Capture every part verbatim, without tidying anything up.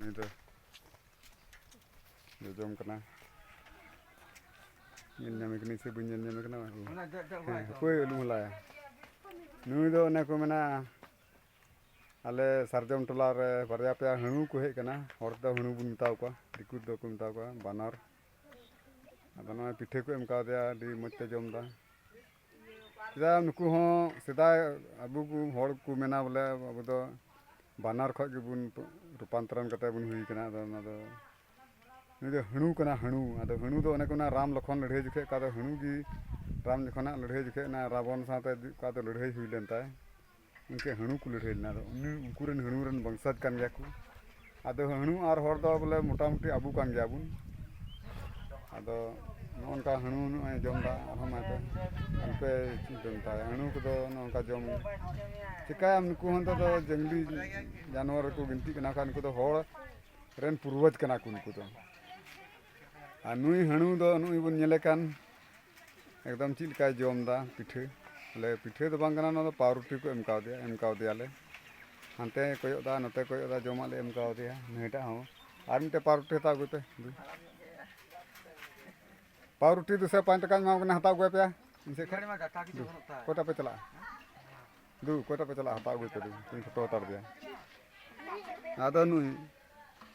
ᱩᱱᱤ ᱫᱚ ᱡᱚᱡᱚᱢ ᱠᱟᱱᱟ᱾ ᱧᱮᱞ ᱧᱟᱢᱮ ᱠᱟᱹᱱᱟᱹᱧ ᱥᱮ ᱵᱟᱹᱧ ᱧᱮᱞ ᱧᱟᱢᱮ ᱠᱟᱱᱟ? ᱦᱮᱸ, ᱦᱟᱯᱳᱭ, ᱟᱞᱚᱢ ᱦᱚᱞᱟᱭᱟ᱾ ᱱᱩᱭ ᱫᱚ ᱚᱱᱮ ᱠᱚ ᱢᱮᱱᱟ, ᱟᱞᱮ ᱥᱟᱨᱡᱚᱢ ᱴᱚᱞᱟ ᱨᱮ ᱵᱟᱨᱭᱟ ᱯᱮᱭᱟ ᱦᱟᱹᱬᱩ ᱠᱚ ᱦᱮᱡ ᱟᱠᱟᱱᱟ᱾ ᱦᱚᱲ ᱛᱮᱫᱚ ᱦᱟᱹᱬᱩ ᱵᱚᱱ ᱢᱮᱛᱟᱣ ᱠᱚᱣᱟ, ᱫᱤᱠᱩ ᱛᱮᱫᱚ ᱠᱚ ᱢᱮᱛᱟᱣ ᱠᱚᱣᱟ ᱵᱟᱱᱚᱨ᱾ ᱟᱫᱚ ᱱᱚᱜᱼᱚᱭ ᱯᱤᱴᱷᱟᱹ ᱠᱚ ᱮᱢ ᱠᱟᱣᱫᱮᱭᱟ, ᱟᱹᱰᱤ ᱢᱚᱡᱽ ᱛᱮ ᱡᱚᱢ ᱮᱫᱟ᱾ ᱪᱮᱫᱟᱜ ᱱᱩᱠᱩ ᱦᱚᱸ ᱥᱮᱫᱟᱭ ᱟᱵᱚ ᱠᱚ ᱦᱚᱲ ᱠᱚ ᱢᱮᱱᱟ ᱵᱚᱞᱮ ᱟᱵᱚ ᱫᱚ ᱵᱟᱱᱟᱨ ᱠᱷᱚᱡ ᱜᱮᱵᱚᱱ ᱨᱩᱯᱟᱱᱛᱚᱨᱚᱱ ᱠᱟᱛᱮ ᱵᱚᱱ ᱦᱩᱭ ᱠᱟᱱᱟ᱾ ᱟᱫᱚ ᱚᱱᱟ ᱫᱚ ᱱᱩᱭ ᱫᱚ ᱦᱟᱹᱬᱩ ᱠᱟᱱᱟ, ᱦᱟᱹᱬᱩ᱾ ᱟᱫᱚ ᱦᱟᱹᱬᱩ ᱫᱚ ᱚᱱᱮ ᱠᱚ ᱚᱱᱟ ᱨᱟᱢ ᱞᱚᱠᱷᱚᱱ ᱞᱟᱹᱲᱦᱟᱹᱭ ᱡᱚᱠᱷᱮᱡ ᱚᱠᱟ ᱫᱚ ᱦᱟᱹᱬᱩ ᱜᱮ ᱨᱟᱢ ᱞᱚᱠᱷᱚᱱᱟᱜ ᱞᱟᱹᱲᱦᱟᱹᱭ ᱡᱚᱠᱷᱮᱡ ᱚᱱᱟ ᱨᱟᱵᱚᱱ ᱥᱟᱶᱛᱮ ᱚᱠᱟ ᱫᱚ ᱞᱟᱹᱲᱦᱟᱹᱭ ᱦᱩᱭ ᱞᱮᱱ ᱛᱟᱭ, ᱩᱱᱠᱤᱱ ᱦᱟᱹᱬᱩ ᱠᱚ ᱞᱟᱹᱲᱦᱟᱹᱭ ᱞᱮᱱᱟ᱾ ᱟᱫᱚ ᱩᱱᱤ, ᱩᱱᱠᱩ ᱨᱮᱱ ᱦᱟᱹᱬᱩ ᱨᱮᱱ ᱵᱚᱝᱥᱚᱡᱽ ᱠᱟᱱ ᱜᱮᱭᱟ ᱠᱚ᱾ ᱟᱫᱚ ᱦᱟᱹᱬᱩ ᱟᱨ ᱦᱚᱲ ᱫᱚ ᱵᱚᱞᱮ ᱢᱚᱴᱟᱢᱩᱴᱤ ᱟᱵᱚ ᱠᱟᱱ ᱜᱮᱭᱟ ᱵᱚᱱ᱾ ᱟᱫᱚ ᱱᱚᱜᱼᱚ ᱱᱚᱝᱠᱟ ᱦᱟᱹᱬᱩ ᱱᱚᱜᱼᱚᱭ ᱡᱚᱢ ᱮᱫᱟ, ᱟᱨᱦᱚᱸ ᱢᱟ ᱯᱮ ᱦᱟᱱᱛᱮ ᱪᱮᱫ ᱠᱚ ᱢᱮᱛᱟᱭᱟ, ᱦᱟᱹᱬᱩ ᱠᱚᱫᱚ ᱱᱚᱜᱼᱚ ᱱᱚᱝᱠᱟ ᱡᱚᱢ ᱪᱤᱠᱟᱹᱭᱟᱢ? ᱱᱩᱠᱩ ᱦᱚᱸ ᱱᱤᱛᱚᱜ ᱫᱚ ᱡᱟᱝᱞᱤ ᱡᱟᱱᱣᱟᱨ ᱨᱮᱠᱚ ᱜᱤᱱᱛᱤᱜ ᱠᱟᱱᱟ᱾ ᱠᱷᱟᱱ ᱱᱩᱠᱩ ᱫᱚ ᱦᱚᱲ ᱨᱮᱱ ᱯᱩᱨᱵᱚᱡᱽ ᱠᱟᱱᱟ ᱠᱚ ᱱᱩᱠᱩ ᱫᱚ᱾ ᱟᱨ ᱱᱩᱭ ᱦᱟᱹᱬᱩ ᱫᱚ ᱱᱩᱜᱼᱩᱭ ᱵᱚᱱ ᱧᱮᱞᱮ ᱠᱟᱱ, ᱮᱠᱫᱚᱢ ᱪᱮᱫ ᱞᱮᱠᱟᱭ ᱡᱚᱢ ᱮᱫᱟ ᱯᱤᱴᱷᱟᱹ᱾ ᱵᱚᱞᱮ ᱯᱤᱴᱷᱟᱹ ᱫᱚ ᱵᱟᱝ ᱠᱟᱱᱟ, ᱱᱚᱣᱟ ᱫᱚ ᱯᱟᱣᱨᱩᱴᱤ ᱠᱚ ᱮᱢ ᱠᱟᱣᱫᱮᱭᱟ, ᱮᱢ ᱠᱟᱣᱫᱮᱭᱟᱞᱮ᱾ ᱦᱟᱱᱛᱮ ᱠᱚᱭᱚᱜ ᱮᱫᱟ, ᱱᱚᱛᱮ ᱠᱚᱭᱚᱜ ᱮᱫᱟ, ᱡᱚᱢᱟᱜ ᱞᱮ ᱮᱢ ᱠᱟᱣᱫᱮᱭᱟ ᱱᱩᱭᱴᱟᱜ ᱦᱚᱸ᱾ ᱟᱨ ᱢᱤᱫᱴᱮᱡ ᱯᱟᱣᱨᱩᱴᱤ ᱦᱟᱛᱟᱣ ᱟᱹᱜᱩᱭ ᱯᱮ᱾ ᱫᱩ᱾ ᱯᱟᱣᱨᱩᱴᱤ ᱫᱩ ᱥᱮ ᱯᱟᱸᱪ ᱴᱟᱠᱟᱧ ᱮᱢᱟᱢ ᱠᱟᱱᱟ, ᱦᱟᱛᱟᱣ ᱟᱹᱜᱩᱭ ᱯᱮᱭᱟ᱾ ᱤᱧ ᱥᱮᱫ ᱠᱷᱚᱱ᱾ ᱫᱩ, ᱚᱠᱚᱭᱴᱟᱜ ᱯᱮ ᱪᱟᱞᱟᱜᱼᱟ? ᱫᱩ, ᱚᱠᱚᱭᱴᱟᱜ ᱯᱮ ᱪᱟᱞᱟᱜᱼᱟ? ᱦᱟᱛᱟᱣ ᱟᱹᱜᱩᱭ ᱯᱮ ᱫᱩ, ᱤᱧ ᱯᱷᱳᱴᱳ ᱦᱟᱛᱟᱲ ᱫᱮᱭᱟ᱾ ᱟᱫᱚ ᱱᱩᱭ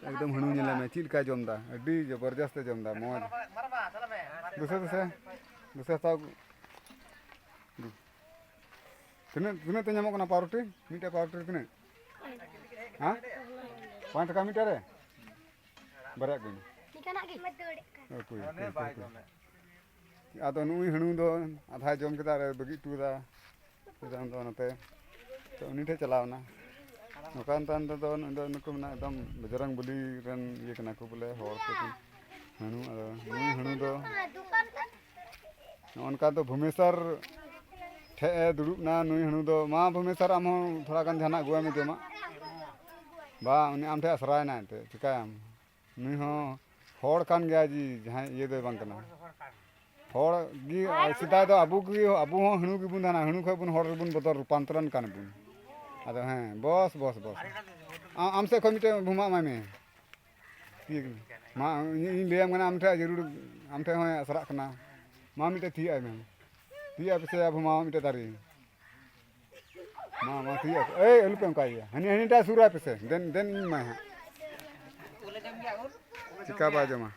ᱮᱠᱫᱚᱢ ᱦᱟᱹᱬᱩ ᱧᱮᱞᱮ ᱢᱮ, ᱪᱮᱫ ᱞᱮᱠᱟᱭ ᱡᱚᱢ ᱮᱫᱟ, ᱟᱹᱰᱤ ᱡᱚᱵᱚᱨᱡᱚᱥᱛ ᱮ ᱡᱚᱢ ᱮᱫᱟ, ᱢᱚᱡᱽ᱾ ᱫᱩᱥᱮ, ᱫᱩᱥᱮ, ᱫᱩᱥᱮ ᱦᱟᱛᱟᱣ ᱟᱹᱜᱩ᱾ ᱫᱩ᱾ ᱛᱤᱱᱟᱹᱜ, ᱛᱤᱱᱟᱹᱜ ᱛᱮ ᱧᱟᱢᱚᱜ ᱠᱟᱱᱟ ᱯᱟᱣᱨᱩᱴᱤ? ᱢᱤᱫᱴᱮᱡ ᱯᱟᱣᱨᱩᱴᱤ ᱨᱮ ᱛᱤᱱᱟᱹᱜ? ᱦᱮᱸ? ᱯᱟᱸᱪ ᱴᱟᱠᱟ ᱢᱤᱫᱴᱮᱡ ᱨᱮ? ᱵᱟᱨᱭᱟ ᱠᱚ᱾ ᱱᱤᱝᱠᱟᱱᱟᱜ ᱜᱮ᱾ ᱦᱟᱯᱳᱭ, ᱦᱟᱯᱳᱭ, ᱦᱟᱯᱳᱭ, ᱦᱟᱯᱳᱭ᱾ ᱟᱫᱚ ᱱᱩᱜᱼᱩᱭ ᱦᱟᱹᱬᱩ ᱫᱚ ᱟᱫᱷᱟᱭ ᱡᱚᱢ ᱠᱮᱫᱟ ᱟᱨ ᱵᱟᱹᱜᱤ ᱦᱚᱴᱚ ᱠᱟᱫᱟ᱾ ᱟᱫᱚ ᱱᱚᱛᱮ ᱛᱚ ᱩᱱᱤ ᱴᱷᱮᱡ ᱪᱟᱞᱟᱣ ᱮᱱᱟ᱾ ᱱᱚᱝᱠᱟ ᱱᱮᱛᱟᱨ ᱫᱚ ᱱᱩᱭ ᱫᱚ ᱱᱩᱠᱩ ᱢᱮᱱᱟ ᱮᱠᱫᱚᱢ ᱵᱚᱡᱨᱚᱝ ᱵᱚᱞᱤ ᱨᱮᱱ ᱤᱭᱟᱹ ᱠᱟᱱᱟ ᱠᱚ ᱵᱚᱞᱮ, ᱦᱚᱲ ᱠᱚ ᱦᱟᱹᱬᱩ᱾ ᱟᱫᱚ ᱱᱩᱭ ᱦᱟᱹᱬᱩ ᱫᱚ ᱱᱚᱜᱼᱚ ᱱᱚᱝᱠᱟ ᱫᱚ ᱵᱷᱩᱵᱽᱱᱮᱥᱚᱨ ᱴᱷᱮᱡ ᱮ ᱫᱩᱲᱩᱵ ᱮᱱᱟ ᱱᱩᱭ ᱦᱟᱹᱬᱩ ᱫᱚ᱾ ᱢᱟ ᱵᱷᱩᱵᱽᱱᱮᱥᱚᱨ, ᱟᱢ ᱦᱚᱸ ᱛᱷᱚᱲᱟ ᱜᱟᱱ ᱡᱟᱦᱟᱱᱟᱜ ᱟᱹᱜᱩᱣᱟᱭ ᱢᱮ ᱡᱚᱢᱟᱜ᱾ ᱵᱟ, ᱩᱱᱤ ᱟᱢ ᱴᱷᱮᱡ ᱟᱥᱨᱟᱭᱮᱱᱟ ᱮᱱᱛᱮᱫ, ᱪᱤᱠᱟᱹᱭᱟᱢ? ᱱᱩᱭ ᱦᱚᱸ ᱦᱚᱲ ᱠᱟᱱ ᱜᱮᱭᱟ ᱡᱤ, ᱡᱟᱦᱟᱸᱭ ᱤᱭᱟᱹ ᱫᱚᱭ ᱵᱟᱝ ᱠᱟᱱᱟ᱾ ᱦᱚᱲ ᱜᱮ, ᱥᱮᱫᱟᱭ ᱫᱚ ᱟᱵᱚ ᱜᱮ, ᱟᱵᱚ ᱦᱚᱸ ᱦᱟᱹᱬᱩ ᱜᱮᱵᱚᱱ ᱛᱟᱦᱮᱱᱟ, ᱦᱟᱹᱬᱩ ᱠᱷᱚᱡ ᱵᱚᱱ ᱦᱚᱲ ᱨᱮᱵᱚᱱ ᱵᱚᱫᱚᱞ ᱨᱩᱯᱟᱱᱛᱚᱨᱚᱱ ᱠᱟᱱ ᱵᱚᱱ᱾ ᱟᱫᱚ ᱦᱮᱸ, ᱵᱚᱥ, ᱵᱚᱥ, ᱵᱚᱥ᱾ ᱟ- ᱟᱢ ᱥᱮᱫ ᱠᱷᱚᱱ ᱢᱤᱫᱴᱮᱱ ᱵᱷᱩᱢᱟ ᱮᱢᱟᱭ ᱢᱮ᱾ ᱴᱷᱤᱠ᱾ ᱢᱟ, ᱤᱧ, ᱤᱧ ᱞᱟᱹᱭᱟᱢ ᱠᱟᱱᱟ, ᱟᱢ ᱴᱷᱮᱱ ᱡᱟᱹᱨᱩᱲ, ᱟᱢ ᱴᱷᱮᱱ ᱦᱚᱸᱭ ᱟᱥᱨᱟᱜ ᱠᱟᱱᱟ᱾ ᱢᱟ, ᱢᱤᱫᱴᱮᱱ ᱛᱤᱭᱟᱹᱜ ᱟᱭ ᱢᱮ᱾ ᱛᱤᱭᱟᱹᱜ ᱟᱭ ᱯᱮᱥᱮ ᱭᱟ ᱵᱷᱩᱢᱟ, ᱢᱤᱫᱴᱮᱱ ᱫᱟᱨᱮ᱾ ᱢᱟ, ᱢᱟ, ᱛᱤᱭᱟᱹᱜ ᱟᱭ ᱯᱮ᱾ ᱮᱭ, ᱟᱞᱚ ᱯᱮ ᱚᱱᱠᱟᱭᱮᱭᱟ᱾ ᱦᱟᱹᱱᱤ, ᱦᱟᱹᱱᱤᱴᱟᱜ ᱥᱩᱨ ᱟᱭ ᱯᱮᱥᱮ᱾ ᱫᱮᱱ, ᱫᱮᱱ ᱤᱧ ᱮᱢᱟᱭ ᱦᱟᱸᱜ᱾ ᱪᱤᱠᱟ ᱵᱟᱭ ᱡᱚᱢᱟ?